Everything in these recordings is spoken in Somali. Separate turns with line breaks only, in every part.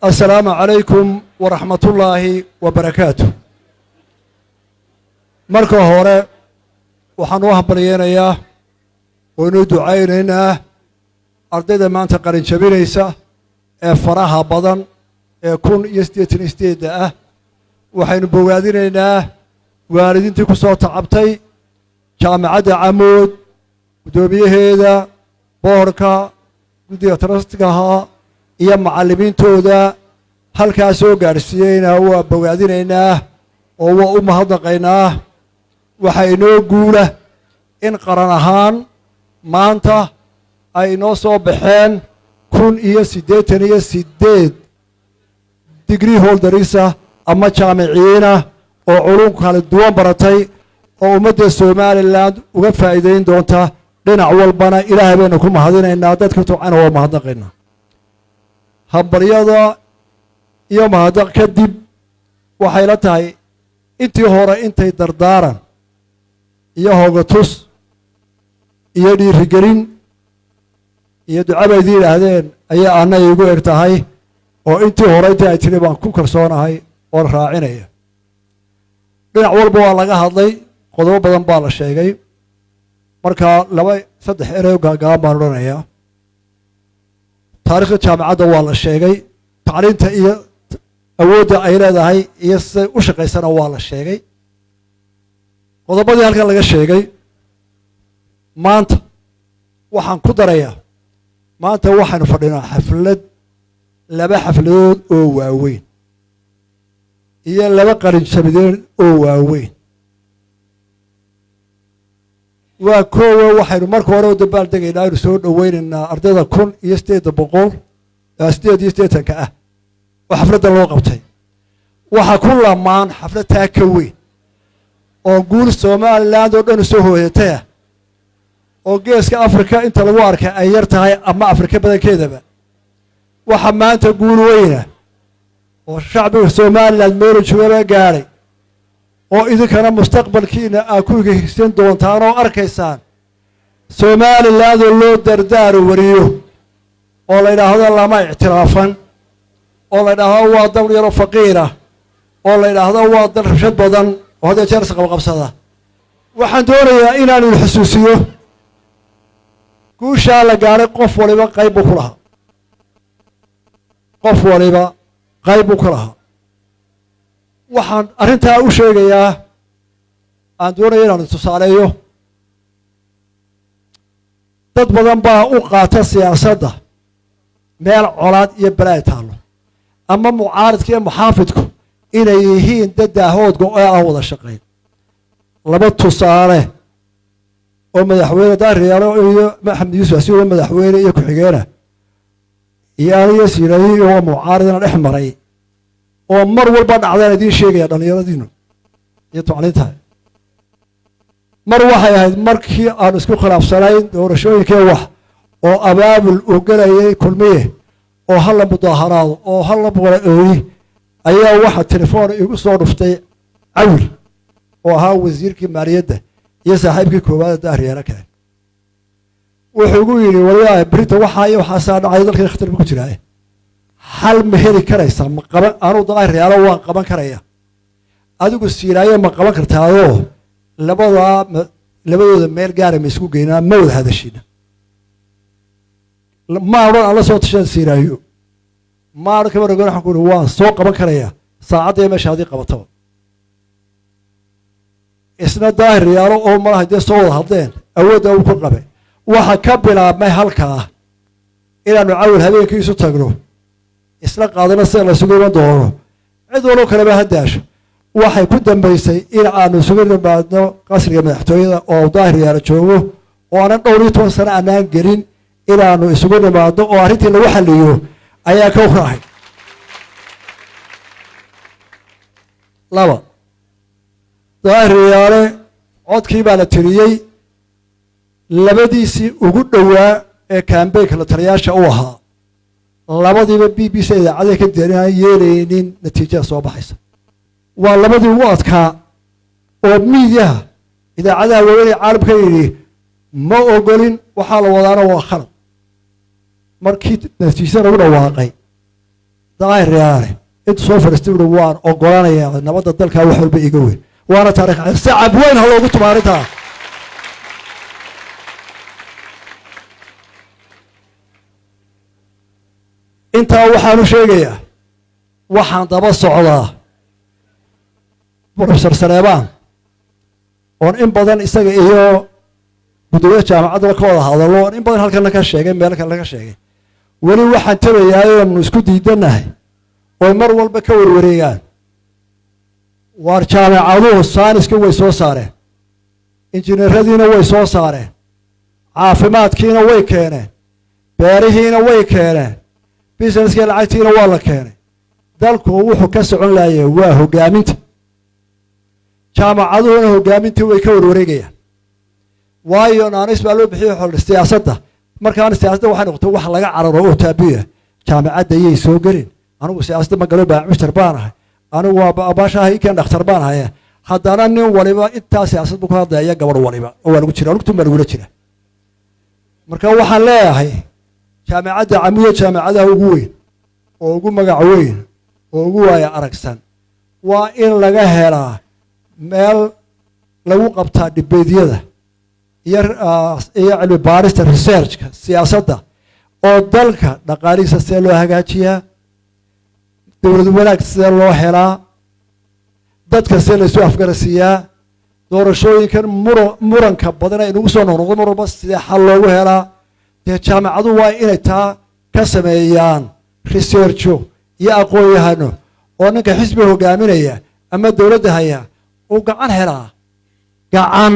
Assalaamu calaykum waraxmatullaahi wa barakaatu. Marka hore waxaan u hambalyeynayaa oo inuu ducaynaynaa ardayda maanta qalin jabinaysa ee faraha badan ee 1088-da ah. Waxaynu bogaadinaynaa waalidiintii ku soo tacabtay Jaamacadda Camuud, guddoomiyaheeda, boardka, guddiga trustigaha iyo macallimiintooda halkaa soo gaadhsiiyeyna waa bogaadinaynaa oo waa u mahadnaqaynaa. Waxaa inoo guula in qaran ahaan maanta ay inoo soo baxeen 1088 degree holdersa ama jaamiciyiina oo culum kala duwan baratay oo ummadda Somaliland uga faa'iideyn doonta dhinac walbana. Ilaahay baynu ku mahadinaynaa, dadka tucana waa mahadnaqaynaa. Hambalyada iyo mahadnaq kadib, waxay la tahay intii hore intay dardaaran iyo hogatus iyo dhiirigelin iyo duca bay idin yidhaahdeen ayaa anna iigu eg tahay, oo intii hore intii ay tidhi baan ku kalsoonahay oon raacinaya. Dhinac walba waa laga hadlay, qodobo badan baa la sheegay. Marka laba saddex erey gaagaaban baan odhanayaa. Taariikhda jaamacadda waa la sheegay, tacliinta iyo awoodda ay leedahay iyo siday u shaqaysana waa la sheegay. Qodobadii halkan laga sheegay maanta waxaan ku darayaa, maanta waxaynu fadhinaa xaflad, laba xafladood oo waaweyn iyo laba qalinjabideed oo waaweyn. Waa koowa, waxaynu marka hore u dabaal degaynaa, aynu soo dhoweynaynaa ardayda 1888-ka ah oo xafladda loo qabtay. Waxaa ku lamaan xaflad taa ka weyn oo guul Somaliland oo dhan soo hooyatayah, oo Geeska Africa inta lagu arkay ay yar tahay ama Afrika badankeedaba. Waxaa maanta guul weyna oo shacbiga Somaliland meelu joogaba gaadhay, oo idinkana mustaqbalkiina aad ku higsan doontaan oo arkaysaan, Somaliland oo loo dardaar wariyo oo la yidhaahdo lama ictiraafan, oo la yidhaahdo waa dal yaro faqiira, oo la yidhaahdo waa dal rabshad badan oo hadda jeer isqabqabsada. Waxaan doonayaa inaan idin xusuusiyo guushaa la gaadhay qof waliba qayb buu ku lahaa, qof waliba qayb buu ku lahaa. Waxaan arrintaa u sheegayaa, aan doonaya inaan tusaaleeyo, dad badan baa u qaata siyaasadda meel colaad iyo balaay taallo, ama mucaaridka iyo muxaafidku inay yihiin dad daahoodga oo aan wada shaqayn. Laba tusaale oo madaxweyne Daariyaalo iyo Maxamed Yuusuf Asiiro, madaxweyne iyo ku-xigeena, iyo aniyo Siirayi oo mucaaridna dhex maray oo mar walba dhacdaan idiin sheegaya, dhallinyaradiinu iyo tacliintahay. Mar waxay ahayd markii aanu isku khilaafsanayn doorashooyinkii wax oo abaabul uu gelayay Kulmiye oo hala mudaaharaado oo hala ooyi, ayaa waxa telefoon igu soo dhuftay Cawil oo ahaa wasiirkii maaliyadda iyo saaxiibkii koowaad Daahriyaala kale. Wuxuu igu yidhi: "Waliyaa berinta waxaa iyo waxaasaa dhacay, dalkii khatar bu ku jiraaye, xal ma heli karaysaa? Ma qaban anuu Daahriyaalo waan qaban karaya, adigu Siiraayo ma qaban kartaayoo labadaa labadooda meel gaara ma isku geynaa, ma wada hadashiina?" Ma odhan aan la soo tashan Siiraayo, ma odhan kama rogon. Waxaan ku uhi: "Waan soo qaban karayaa saacadda meesha haddii qabataba." Isna Daahir Yaalo oo malaha dee soo wada hadleen awoodda uu ku qabay. Waxa ka bilaabmay halkaa inaanu Cawil habeenkii isu tagno, isla qaadano sida laysugu iman doono, cid waloo kaleba ha daasho. Waxay ku dambaysay in aanu isugu nimaadno qasriga madaxtooyada oo Daahir Yaalo joogo, oo aanan dhowr iyo toban sano aanaan gelin, inaanu isugu nimaadno oo arrintii lagu xaliyo ayaa kow ka ahayd. Laba, Daahir Yaale codkii baa la tiriyey. Labadiisii ugu dhowaa ee kambeynka la taliyaasha u ahaa, labadiiba BBC idaacadaha ka deerinaan yeelaynin natiijada soo baxaysa. Waa labadii ugu adkaa oo miidiyaha idaacadaha waaweyn ee caalamka yidhi ma ogolin, waxaa la wadaana waa khalad. Markii natiijada lagu dhawaaqay, Daahir Riyaale intuu soo fadhiistay uhi waan ogolanayaa nabadda dalkaa wax walba iga weyn. Waana taarikh sacab weyn ha loogu tumo arrintaa. Intaa waxaanu sheegayaa, waxaan daba socdaa Professor Saleebaan oon in badan isaga iyo guddoomiyaha jaamacaddaba ka wada hadallo, oon in badan halkana ka sheegay, meel kale ka sheegay. Weli waxaan tabayaa oonu isku diidanahay oy mar walba ka warwareegaan. Waar jaamacaduhu sayniska way soo saareen, injineeradiina way soo saareen, caafimaadkiina way keeneen, beerihiina way keeneen, businesskii lacagtiina waa la keenay. Dalku wuxuu ka socon laayay waa hoggaaminta. Jaamacaduhuna hoggaamintii way ka warwareegayaan, waayo naanis baa loo bixiyay xol siyaasadda. Markaan siyaasadda waxay noqotay wax laga cararo oo taabiya. Jaamacadda yay soo gelin, anigu siyaasadda ma galo, baamushtar baan ahay, anigu waa baashaha ikeen dhakhtar baan ahay. Haddana nin waliba intaa siyaasad buu ku hadlaya, gabadh waliba oo waa lagu jira, lugtun baa lagula jira. Marka waxaan leeyahay jaamacadda Camuuda, jaamacadaha ugu weyn oo ugu magac weyn oo ugu waaya aragsan, waa in laga helaa meel lagu qabtaa debate-yada iyo cilmi baarista researchka siyaasadda, oo dalka dhaqaalihiisa sidee loo hagaajiyaa, dowlad wanaag sidee loo helaa, dadka sidee laysu afgarasiiyaa, doorashooyinkan muranka badan ee inagu soo noqnoqdo mar walba sidee xal loogu helaa. Dee jaamacadu waa inay taa ka sameeyaan researcho iyo aqoon-yahano, oo ninka xisbiga hogaaminaya ama dowladda haya uu gacan helaa, gacan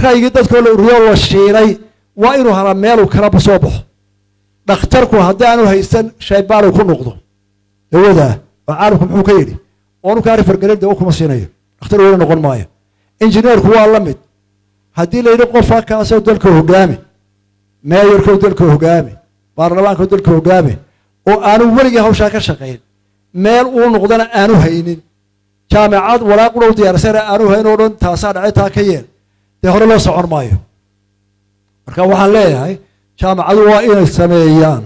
ra'yigii dadkoo la ururiyo la shiilay waa inuu helaa meeluu kalaba soo baxo. Dhakhtarku haddii aanu haysan shaybaanu ku noqdo dawadaa oo caalamku muxuu ka yidhi oonu kaa refer-gelin, dawo kuma siinayo, dhakhtar weyne noqon maayo. Injineerku waa la mid. Haddii la yidhi qof halkaasoo dalka hogaami, mayorkoo dalka hogaami, baarlamaankoo dalka hogaami, oo aanu weligii hawshaa ka shaqayn, meel uu noqdana aanu haynin, jaamacad walaaq u dhow diyaarsana aanu hayn, oo dhan taasaa dhacay taa ka yeel, dee hore loo socon maayo. Marka waxaan leeyahay jaamacadu waa inay sameeyaan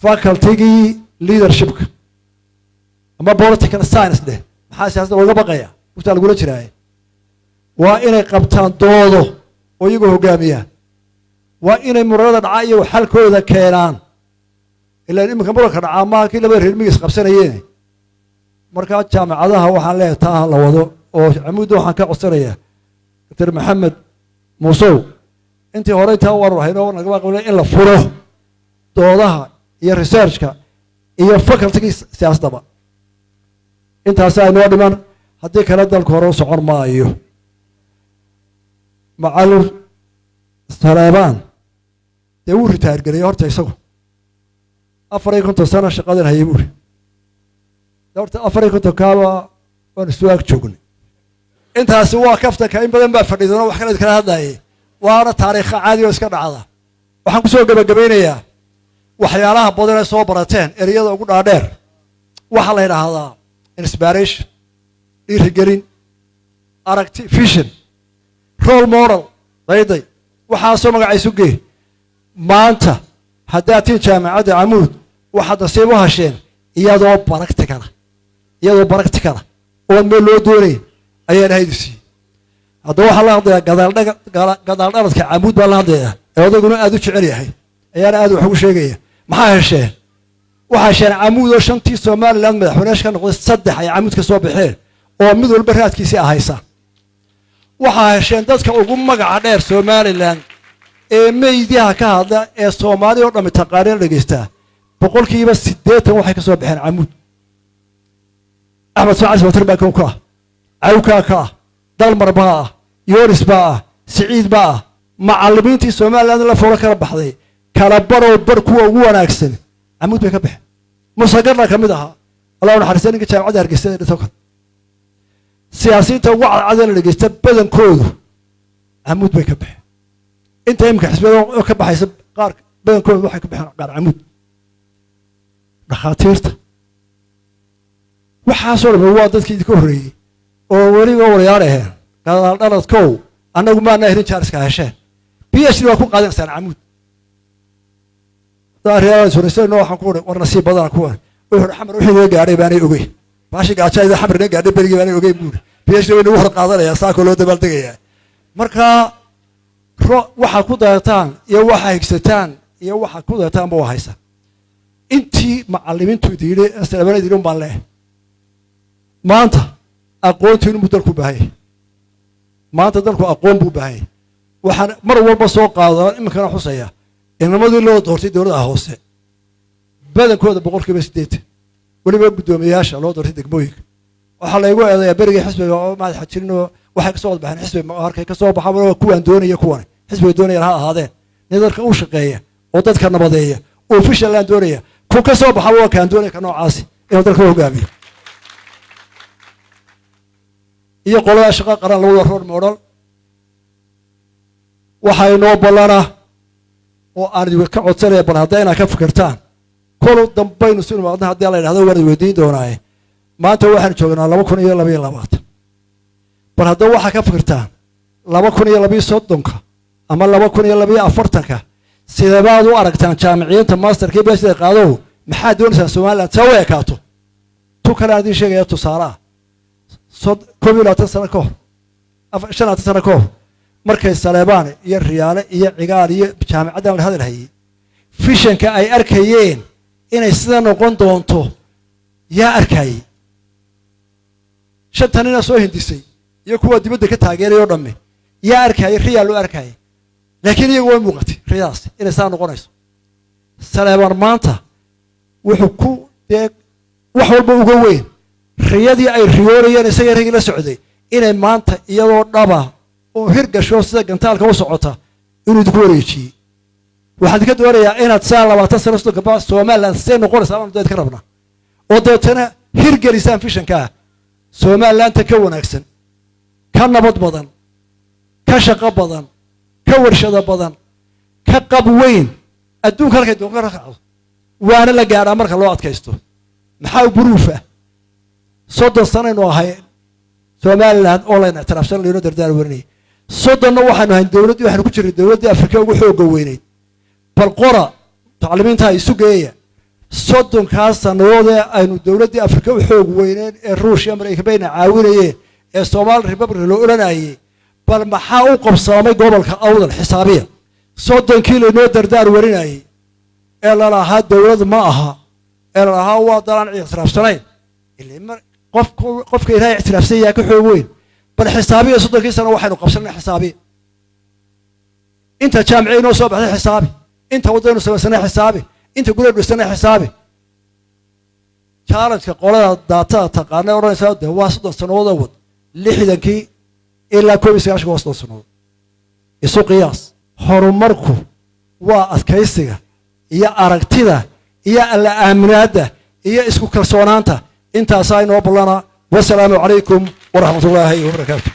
facultygii leadershipka ama political science dheh. Maxaa siyaasadda looga baqaya? Mugtaa lagula jiraaye. Waa inay qabtaan doodo oo iyagoo hoggaamiyaan. Waa inay muranada dhacaa iyago xalkooda keenaan. Ilaan iminka muranka dhacaa maaha kii labada reer migiis qabsanayeen. Markaa jaamacadaha waxaan leeyahay taa ha la wado, oo Camuudda waxaan ka codsanayaa Doctor Maxamed Muusow, intii hore intaa waanu hayno nagama qabla in la furo doodaha iyo researchka iyo facultygii siyaasaddaba. Intaasaa inoo dhiman, haddii kale dalku hore u socon maayo. Macallin Saleebaan dee wuu retire-geliyey horta, isagu 54 sano shaqadan hayay buuri. Horta 54 kaaba waan isu ag joognay. Intaasi waa kaftanka, in badan baa fadhiidano wax kale iskala hadlayay, waana taariikha caadi oo iska dhacda. Waxaan kusoo gebagabaynayaa waxyaalaha badan ee soo barateen, ereyada ugu dhaadheer waxaa la yidhaahdaa inspiration, dhiirigelin, aragti, vision, role model, dayday, waxaasoo magacaysu gee. Maanta haddaad tiin jaamacadda Camuud, waxaad nasiib u hasheen iyadoo practical-a, iyadoo practical-a oon meel loo doonayn ayaa ilahay idin siiyey. Haddaba waxaa la hadlayaa gadaal dhaladka Camuud baa la hadlayaa, ee odayguna aad u jecel yahay, ayaana aad wax ugu sheegaya. Maxaa hesheen? Waxaa hesheen Camuud oo shantii Somaliland madaxweyneyaasha ka noqday saddex ay Camuud ka soo baxeen, oo mid walba raadkiisii ahaysa. Waxaa hesheen dadka ugu magaca dheer Somaliland ee media-ha ka hadla ee Soomaali oo dhammi taqaanina dhegaystaa, 80% waxay ka soo baxeen Camuud. Axmed Saacad Samatar baa kow ka ah, Cawkaa ka ah, Dalmar baa ah, Yoris baa ah, Siciid baa ah. Macallimiintii Somaliland la foolo kala baxday kala baroo bar kuwa ugu wanaagsan Camuud bay ka baxeen. Muuse Garna ka mid ahaa, Allah u naxariista, ninka jaamacadda Hargeysa ee dhinto kale. Siyaasiyiinta ugu cadcadee la dhegeysta badankoodu Camuud bay ka baxeen. Inta iminka xisbiyada oo ka baxaysa qaar badankoodu waxay ka baxeen qaar Camuud. Dhakhaatiirta, waxaasoo dhami waa dadkii idinka horreeyey oo weliba warayaal aheen. Gadaal dhaladkow, annagu maana helin chance-ka hesheen. PhD waa ku qaadanaysaan Camuud. Waxaan ku uri war nasiib badana kuwan. Wuxuu Xamar wixii naga gaadhay baanay ogeyn, baashi gaajayda Xamar naga gaadhay berigii baanay ogeyn buuri. PhD way nagu hor qaadanayaa, saakoo loo dabaaldegayaa. Marka waxaad ku dayataan iyo waxaa higsataan iyo waxaad ku dayataan ba waa haysa. Intii macallimiintu idin yidhi, salabana idin baan leehay, maanta aqoontiinu buu dalku baahan yahay. Maanta dalku aqoon buu baahan yahay. Waxaan mar walba soo qaadaa, iminkana xusaya, inamadii loo doortay dowladaha hoose badankooda 80%, weliba guddoomiyayaasha loo doortay degmooyinka. Waxaa laygu eedayaa berigii xisbiga oo madaxa jirinoo waxay kasoo wad baxeen xisbiga markay kasoo baxaan, kuwaan doonaya, kuwan xisbiga doonaya ha ahaadeen, nin dadka u shaqeeya oo dadka nabadeeya oo fishalaan doonaya, ku ka soo baxa waa kaan doonaya, ka noocaasi inuu dalka u hogaamiyo. Iyo qolada shaqo qaran labada roor model waxaa inoo ballana oo aan idin ka codsanaya, bal hadda inaad ka fikirtaan kolu dambaynu si nimaadna haddii la yidhahdo waan idin weydiin doonaaye. Maanta waxaanu joognaa 2022. Bal haddaba waxaa ka fikirtaan 2032-ka ama 2042-ka sideebaad u aragtaan jaamiciyiinta masterka PhD qaadow? Maxaad doonaysaan Somaliland see u ekaato? Tu kale aan idiin sheegaya tusaale ah: 21 sano ka hor, 25 sano ka hor, markay Saleebaan iyo Riyaale iyo Cigaal iyo jaamicaddan la hadal hayay, visionka ay arkayeen inay sida noqon doonto yaa arkayey? Shanta nina soo hindisay iyo kuwa dibadda ka taageeray oo dhamme yaa arkayay? Riyaa loo arkayay, laakiin iyagu way muuqatay riyadaas inay saa noqonayso. Saleebaan maanta wuxuu ku dee wax walba uga weyn riyadii ay riyoonayeen isaga ragii la socday, inay maanta iyadoo dhaba oo hirgasho sida gantaalka u socota inuu idinku wareejiyey. Waxaan idinka doonayaa inaad saa 20 sano 30 ba Somaliland see noqonaysaa baanu idinka rabnaa, oo dabeetana hirgelisaan visionkaa Somalilandta ka wanaagsan, ka nabad badan, ka shaqo badan, ka warshado badan, ka qab weyn adduunka halkay doonka ka kacdo. Waana la gaadhaa marka loo adkaysto. Maxaa proof ah? 30 sanaynu ahay Somaliland oo layna ictiraafsan, laynoo dardaar warinayay. 30-na waxaanu ahayn dowladdii, waxaanu ku jirnay dowladdii Afrika ugu xoogga weynayd. Bal qora, tacliimiinta isu geeya, 30-kaas sannadood ee aynu dowladdii Afrika u xoog weyneen ee Ruushya, Maraykan bayna caawinayeen ee Somali Republic loo odhanayay, bal maxaa u qabsoomay gobolka Awdal? Xisaabiya 30-kii laynoo dardaar warinayay ee lalahaa dowlad ma aha, ee lalahaa waa dalaan ictiraafsanayn. Qofka Ilahay ictiraafsan yahaa ka xoog weyn. Bal xisaabiya 30-kii sano waxaynu qabsanay, xisaabiya inta jaamiciya inoo soo baxday, xisaabi inta waddaynu samaysanay, xisaabi inta guriga dhisanay, xisaabi. Challengeka qolada daatada taqaana odhanaysaa de waa 30 sannadood wad, 60-kii ilaa 91-ka waa 30 sannadood. Isu qiyaas. Horumarku waa adkaysiga iyo aragtida iyo alla aaminaadda iyo isku kalsoonaanta. Intaasaa inoo ballana. Wasalaamu calaykum waraxmat ullaahi wabarakaatu.